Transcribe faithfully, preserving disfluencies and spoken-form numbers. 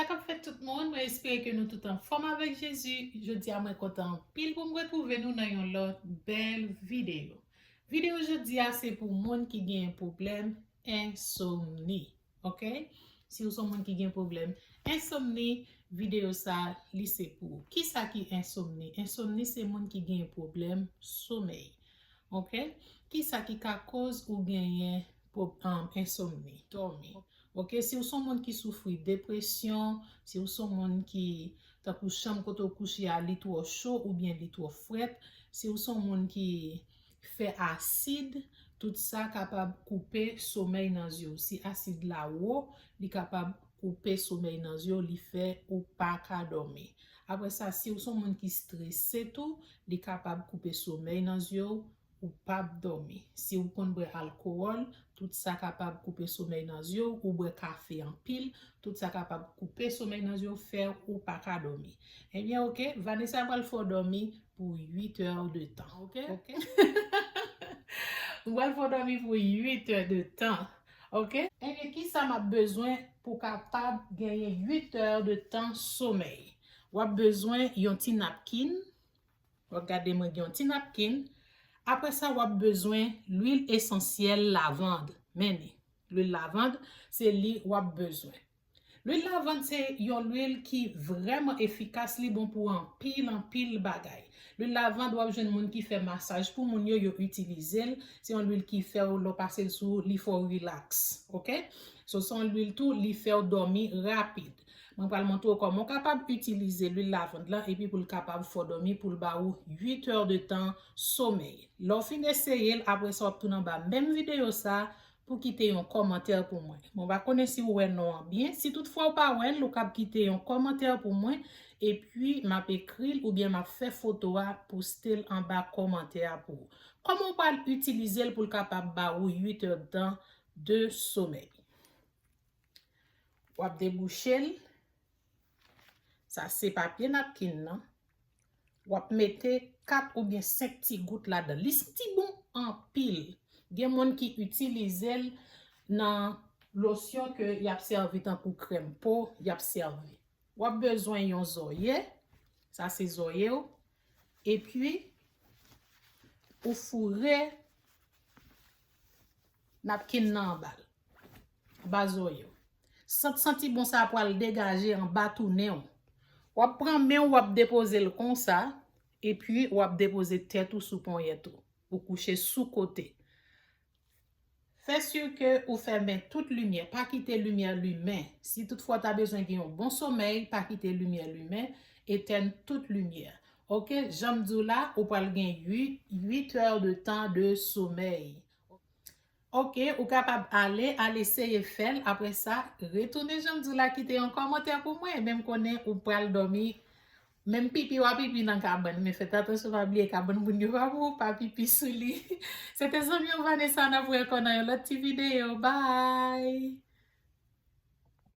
Sa k ap fèt tout moun, mwen espere ke nou tout anfòm avèk Jezi. Jodi a mwen kontan anpil pou m retwouve nou nan yon lòt bèl videyo. Videyo jodi a se pou moun ki gen pwoblèm ensomni. Ok? Si w se yon moun ki gen pwoblèm ensomni, videyo sa li se pou ou. Kisa ki ensomni? Ensomni se moun ki gen pwoblèm somèy. Ok? Kisa ki ka koz ou genyen pwob- um, ensomni? Dòmi. Ok? Si w se yon moun ki soufri depresyon, si w se yon moun ki, tankou chanm kote w kouche a, li twò cho oubyen li twò frèt, si w se yon moun ki fè asid, tout sa kapab koupe somèy nan zye w. Si asid la wo, li kapab koupe somèy nan zye w, li fè ou pa ka dòmi. Apre sa, si w se yon moun ki strese tou, li kapab koupe somèy nan zye w, ou p ap dòmi. Si w konn bwè alkowòl, tout sa kapab koupe somèy nan zye w, ou bwè kafe anpil, tout sa kapab koupe somèy nan zye w, fè ou pa ka dòmi. Ebyen, ok, Vanessa pral fè w dòmi pou uit è de tan, ok? Ok. Mwen pral fè w dòmi pou uit è de tan, ok? Ebyen, kisa m ap bezwen pou kapab genyen uit è de tan somèy? W ap bezwen yon ti napkin. W ap gade mwen gen yon ti napkin. Apre sa, w ap bezwen lwil esansyèl lavand. Men li. Lwil lavand, se li w ap bezwen. Lwil lavand se yon lwil ki vrèman efikas, li bon pou anpil, anpil bagay. Lwil lavand, w ap jwenn moun ki fè masaj pou moun yo, yo itilize l. Se yon lwil ki fè w, lè w pase l sou, li fè w rilaks. Ok? So, se yon lwil tou, li fè w dòmi rapid. Mwen pral montre w kòman w kapab itilize lwil lavand lan epi pou l kapab fè w dòmi, pou l ba ou uit è de tan somèy. Lè w fin eseye l, apre sa w ap tounen anba menm videyo sa pou kite yon kòmantè pou mwen. Mwen pa konnen si w wè non an byen. Si toutfwa w pa wè l, ou kab kite yon kòmantè pou mwen, epi m ap ekri l oubyen m ap fè foto a poste l anba kòmantè a pou ou. Kòman w pral itilize l pou l kapab ba ou uit è de tan de somèy? W ap debouche l. Sa se papye napkin nan. W ap mete kat oubyen senk ti gout ladan. Li santi bon anpil. Gen moun ki itilize l nan losyon ke y ap sèvi tankou krèm po, y ap sèvi. W ap bezwen yon zòrye. Sa se zòrye w. Epi, ou foure napkin nan anba l. Anba zòrye w. Sant santi bon sa a pral degaje anba tounen w. W ap pran men w, w ap depoze l konsa, epi w ap depoze tèt ou sou ponyèt ou. Ou kouche sou kote. Fè si ke ou fèmen tout limyè. Pa kite limyè limen. Si toutfwa w ta bezwen gen yon bon somèy, pa kite limyè limen. Etèn tout limyè. Ok, jan m di w la, ou pral gen uit, uit è de tan de somèy. Ok, ou kapab ale, al eseye fè l. Apre sa, retounen jan m di w la, kite yon kòmantè pou mwen. Men m konnen ou pral dòmi. Menm pipi w a pipi nan kabann. Men fèt atansyon, pa bliye kabann moun yo pa pou ou, pa pipi sou li. Se te zanmi w Vanessa, n ap wè ankò nan yon lòt ti videyo. Bye!